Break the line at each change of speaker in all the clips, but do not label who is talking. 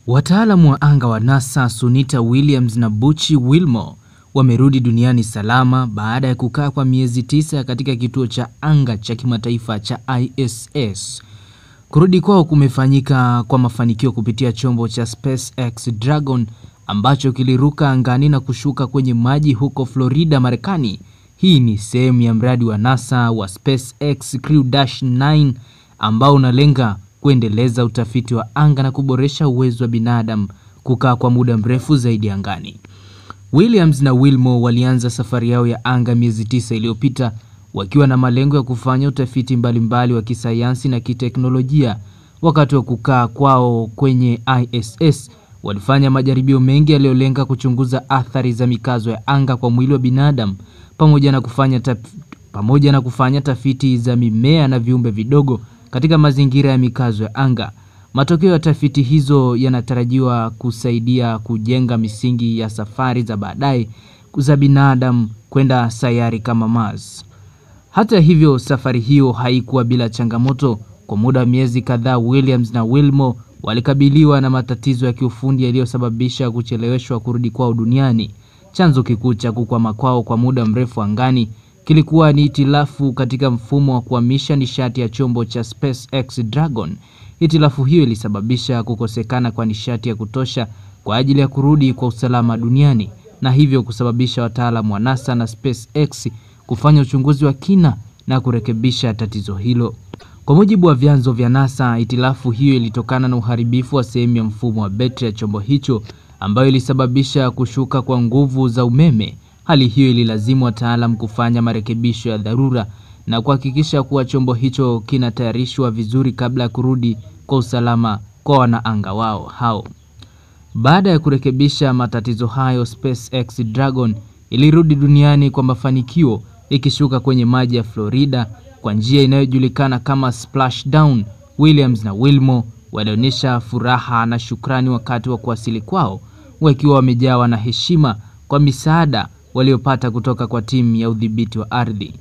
Wataalamu wa anga wa NASA Sunita Williams na Butch Wilmore wamerudi duniani salama baada ya kukaa kwa miezi 9 katika kituo cha anga cha kimataifa cha ISS. Kurudi kwao kumefanyika kwa mafanikio kupitia chombo cha SpaceX Dragon ambacho kiliruka angani na kushuka kwenye maji huko Florida, Marekani. Hii ni sehemu ya mradi wa NASA wa SpaceX Crew-9 ambao unalenga kuendeleza utafiti wa anga na kuboresha uwezo wa binadamu kukaa kwa muda mrefu zaidi angani. Williams na Wilmore walianza safari yao ya anga miezi 9 iliyopita wakiwa na malengo ya kufanya utafiti mbalimbali wa kisayansi na kiteknolojia. Wakati wa kukaa kwao kwenye ISS, walifanya majaribio mengi yaliyolenga kuchunguza athari za mikazo ya anga kwa mwili wa binadamu pamoja na kufanya tafiti za mimea na viumbe vidogo katika mazingira ya mikazo ya anga. Matokeo ya tafiti hizo yanatarajiwa kusaidia kujenga misingi ya safari za baadaye za binadamu kwenda sayari kama Mars. Hata hivyo, safari hiyo haikuwa bila changamoto. Kwa muda wa miezi kadhaa, Williams na Wilmore walikabiliwa na matatizo ya kiufundi yaliyosababisha kucheleweshwa kurudi kwao duniani. Chanzo kikuu cha kukwama kwao kwa muda mrefu angani kilikuwa ni hitilafu katika mfumo wa kuhamisha nishati ya chombo cha SpaceX Dragon. Hitilafu hiyo ilisababisha kukosekana kwa nishati ya kutosha kwa ajili ya kurudi kwa usalama duniani, na hivyo kusababisha wataalamu wa NASA na SpaceX kufanya uchunguzi wa kina na kurekebisha tatizo hilo. Kwa mujibu wa vyanzo vya NASA, hitilafu hiyo ilitokana na uharibifu wa sehemu ya mfumo wa betri ya chombo hicho ambayo ilisababisha kushuka kwa nguvu za umeme. Hali hiyo ililazimu wataalamu kufanya marekebisho ya dharura na kuhakikisha kuwa chombo hicho kinatayarishwa vizuri kabla ya kurudi kwa usalama kwa wanaanga wao hao. Baada ya kurekebisha matatizo hayo, SpaceX Dragon ilirudi duniani kwa mafanikio, ikishuka kwenye maji ya Florida kwa njia inayojulikana kama splashdown. Williams na Wilmore walionyesha furaha na shukrani wakati wa kuwasili kwao, wakiwa wamejawa na heshima kwa misaada waliopata kutoka kwa timu ya udhibiti wa ardhi.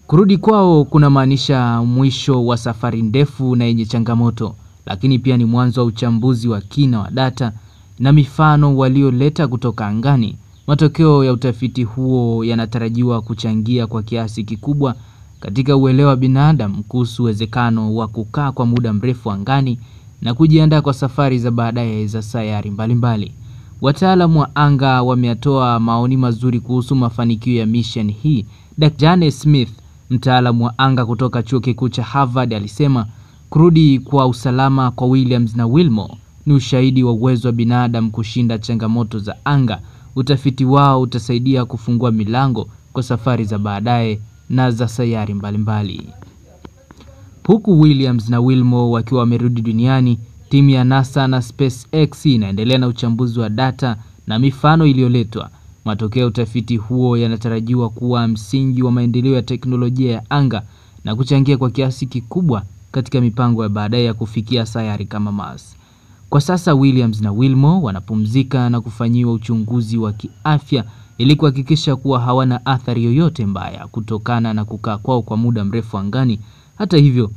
Kurudi kwao kunamaanisha mwisho wa safari ndefu na yenye changamoto, lakini pia ni mwanzo wa uchambuzi wa kina wa data na mifano walioleta kutoka angani. Matokeo ya utafiti huo yanatarajiwa kuchangia kwa kiasi kikubwa katika uelewa wa binadamu kuhusu uwezekano wa kukaa kwa muda mrefu angani na kujiandaa kwa safari za baadaye za sayari mbalimbali. Wataalamu wa anga wametoa maoni mazuri kuhusu mafanikio ya mission hii. Dr. Jane Smith, mtaalamu wa anga kutoka chuo kikuu cha Harvard, alisema kurudi kwa usalama kwa Williams na Wilmore ni ushahidi wa uwezo wa binadamu kushinda changamoto za anga. Utafiti wao utasaidia kufungua milango kwa safari za baadaye na za sayari mbalimbali. Huku Williams na Wilmore wakiwa wamerudi duniani, timu ya NASA na SpaceX inaendelea na uchambuzi wa data na mifano iliyoletwa. Matokeo ya utafiti huo yanatarajiwa kuwa msingi wa maendeleo ya teknolojia ya anga na kuchangia kwa kiasi kikubwa katika mipango ya baadaye ya kufikia sayari kama Mars. Kwa sasa Williams na Wilmore wanapumzika na kufanyiwa uchunguzi wa kiafya ili kuhakikisha kuwa hawana athari yoyote mbaya kutokana na kukaa kwao kwa muda mrefu angani. Hata hivyo,